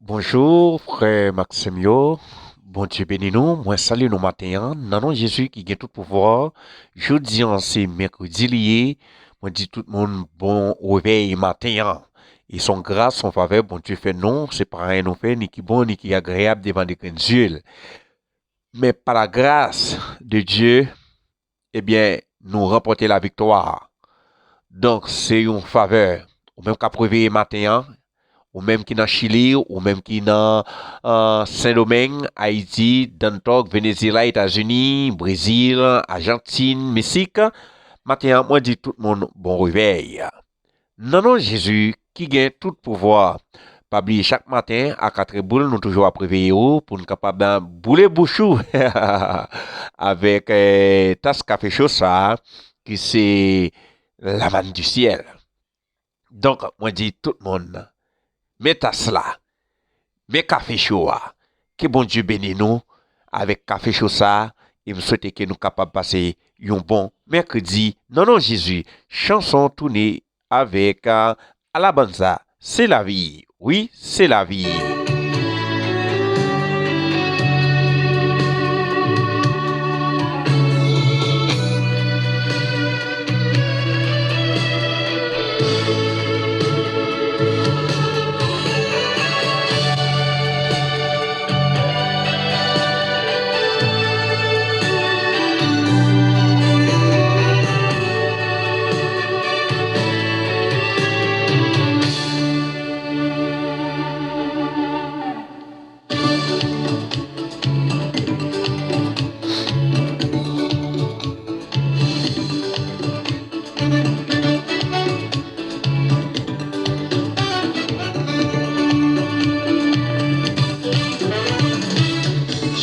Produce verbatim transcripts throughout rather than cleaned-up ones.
Bonjou, frè Maksim yo. Bondye beni nou. Mwen salye nou maten an. Nan non Jezi ki gen tout pouvwa. Jodi an se mèkredi li ye. Mwen di tout moun bon revèy maten an. E se yon gras, se yon favè Bondye fè nou. Se pa anyen nou fè, ni ki bon, ni ki agreyab devan de grenn zye l. Men pa la gras de Dye, ebyen, nou ranpòte laviktwa. Donk, se yon favè. Ou menm k ap reveye maten an, ou menm ki nan Chili, ou menm ki nan, euh, Sendomeng, Ayiti, Dantok, Venezyela, Etazini, Brezil, Ajantin, Meksik, maten an, mwen di tout moun bon revèy. Nan non Jezi ki gen tout pouvwa. Pa bliye chak maten a katrè boul, nou toujou ap reveye w pou n kapab boule bouch ou avèk, eh, tas kafe cho sa a, ki se la manne du ciel. Donk, mwen di tout moun, men tas la, men kafe cho a. Ke Bondye beni nou avèk kafe cho sa a, e m swete ke nou kapab pase yon bon mèkredi. Nan non Jezi, chanson tounen avèk, euh, Alabanza, c'est la vie. Wi, se lavi.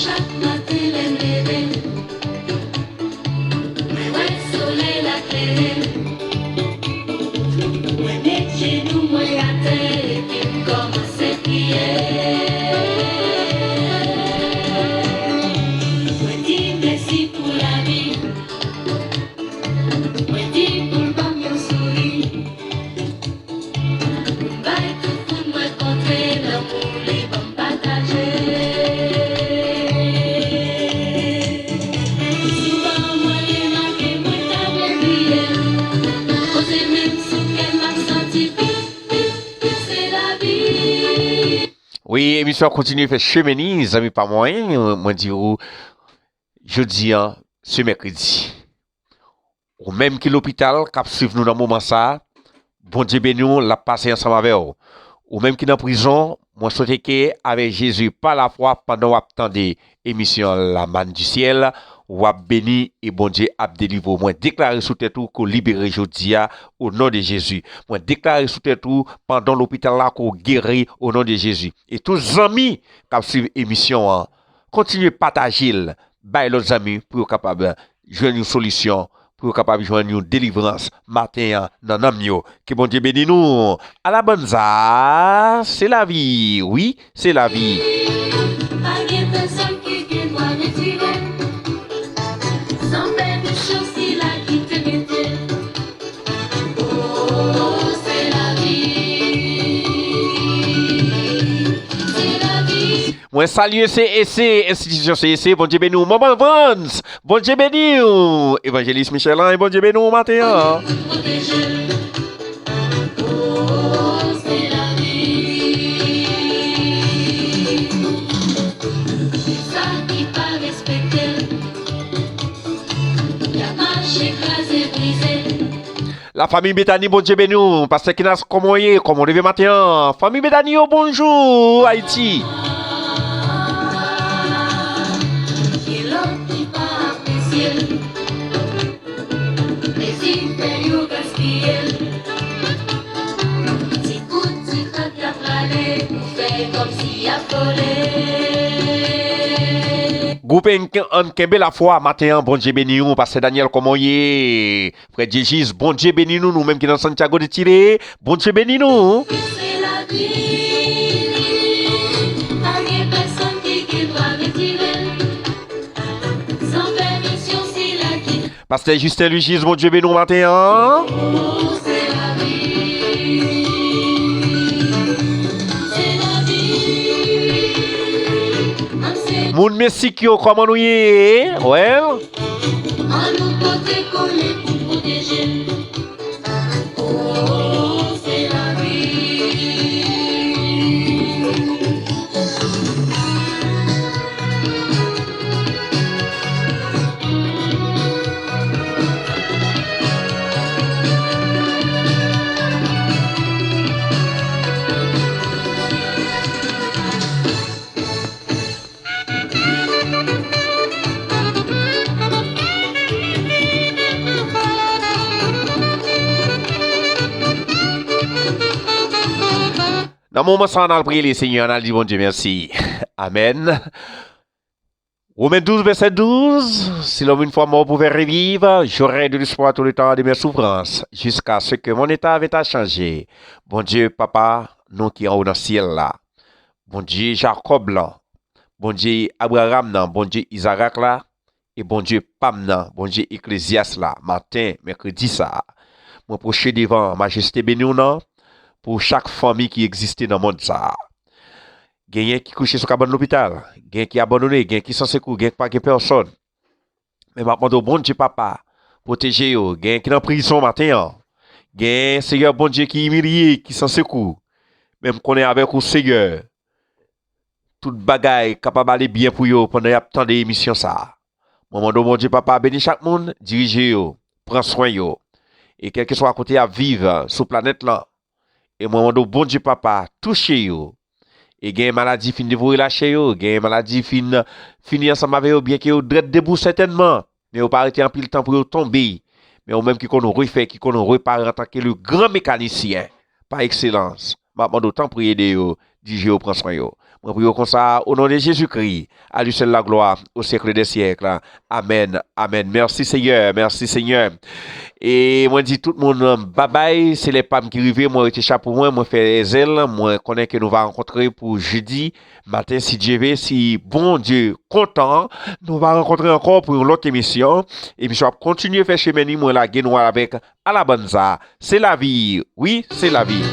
Chak maten lè m leve, mwen wè solèy la klere. Mwen met jenou mwen atè epi m kòmanse priye. Mwen di mèsi pou lavi. Mwen di pou l ban m yon souri. M bay tout moun mwen kontre, lanmou li ban m pataje. Souvan mwen remake mwen ta vle bliye l. Koze menm sou kè m ap santi pip, pip, pip, se lavi. Wi, emisyon an kontinye fè chemen li, zanmi pa mwen, mwen di w, jodi an, se mèkredi. Ou menm ki lopital, k ap swiv nou nan moman sa a, Bondye beni w, l ap pase ansanm avè w. Ou menm ki nan prizon, mwen swete ke avèk Jezi, pa lafwa, pandan w ap tande emisyon La Manne du Ciel, w ap beni e Bondye ap delivre w. Mwen deklare sou tèt ou ke w libere jodi a, o non de Jezi. Mwen deklare sou tèt ou, pandan w lopital la, ke w geri, o non de Jezi. E tout zanmi k ap swiv emisyon an, kontinye pataje l, bay lòt zanmi pou yo kapab jwenn yon solisyon, pou yo kapab jwenn yon delivrans maten an nan nanm yo. Ke Bondye beni nou. Alabanza, se lavi. Wi, se lavi. Pa gen pèsonn ki gen dwa retire l. San pèmisyon sila ki te mete l. Oh, se lavi. Se lavi. Mwen salye C E C, enstitisyon C E C, Bondye beni w. Manman Vans, Bondye beni w. Evanjelis Michel Ange, Bondye beni w maten an. Lafanmi Betani, Bondye beni w. Pastè Kinas, kòman w ye? Kòman w leve maten an? Fanmi Betani yo, bonjou, Ayiti. Gen lòt ki pa apresye l. Plezi fè yo gaspiye l. Ti kout, ti kòb y ap rale pou fè kòmsi y ap vole. Gwoup Ann Kenbe Lafwa, maten an, Bondye beni w. Pastè Daniel, kòman w ye? Frè Djejis, Bondye beni nou, nou menm ki nan Santiago de Chile. Bondye beni nou. Se lavi, pa gen pèsonn ki gen dwa retire l. San pèmisyon, sila ki... Pastè Justin Louis Gis, Bondye beni w maten an. Oh, se lavi, se lavi. Moun Mesik yo, kòman nou ye? Well? Ann nou pote kole pou n pwoteje. Oh, se lavi. Nan moman sa, ann al priye Lesenyè, ann al di Bondye mèsi. Amèn. Romains douze, verset douze, si l'homme une fois mort pouvait revivre, j'aurais de l'espoir tout le temps de mes souffrances, jusqu'à ce que mon état vint à changer. Bondye, Papa nou ki anwo nan syèl la, Bondye Jakòb lan, Bondye Abraram nan, Bondye Izarak la, e Bondye pa m nan, Bondye Eklezyas la, maten mèkredi sa a, mwen pwoche devan majeste beni w nan, pou chak fanmi ki egziste nan mond sa a. Genyen ki kouche sou kabann lopital, genyen ki abandone, genyen ki san sekou, genyen ki pa gen pèsòn. Men m ap mande w, Bondye Papa, pwoteje yo. Genyen ki nan prizon maten an. Genyen, Seyè Bondye, ki imilye, ki san sekou. Men m konnen avèk ou, Seyè, tout bagay kapab ale byen pou yo pandan y ap tande emisyon sa a. Mwen mande w, Bondye Papa, beni chak moun, dirije yo, pran swen yo. E kèlkeswa kote y ap viv sou planèt lan, e mwen mande w, Bondye Papa, touche yo. E gen maladi fin devore lachè yo, gen maladi fin fini ansanm avè yo, byenke yo drèt debou sètènman, men yo pa rete anpil tan pou yo tonbe. Men ou menm ki konn refè, ki konn repare antanke le gran mekanisyen pa ekselans, m ap mande w tanpri ede yo, dirije yo, pran swen yo. Mwen priye w konsa, o non de Jezikri, à lui seul la gloire, au siècle des siècles. Amèn, amèn. Mèsi, Senyè, mèsi, Senyè. E mwen di tout moun, babay, se lè pa m ki rive, mwen rete chapo mwen, mwen fè zèl, mwen konnen ke nou va rankontre pou jedi maten, si Dye ve, si Bondye kontan, nou va rankontre ankò pou yon lòt emisyon. Emisyon ap kontinye fè chemen li, mwen lage nou avèk Alabanza. Se lavi, wi, se lavi.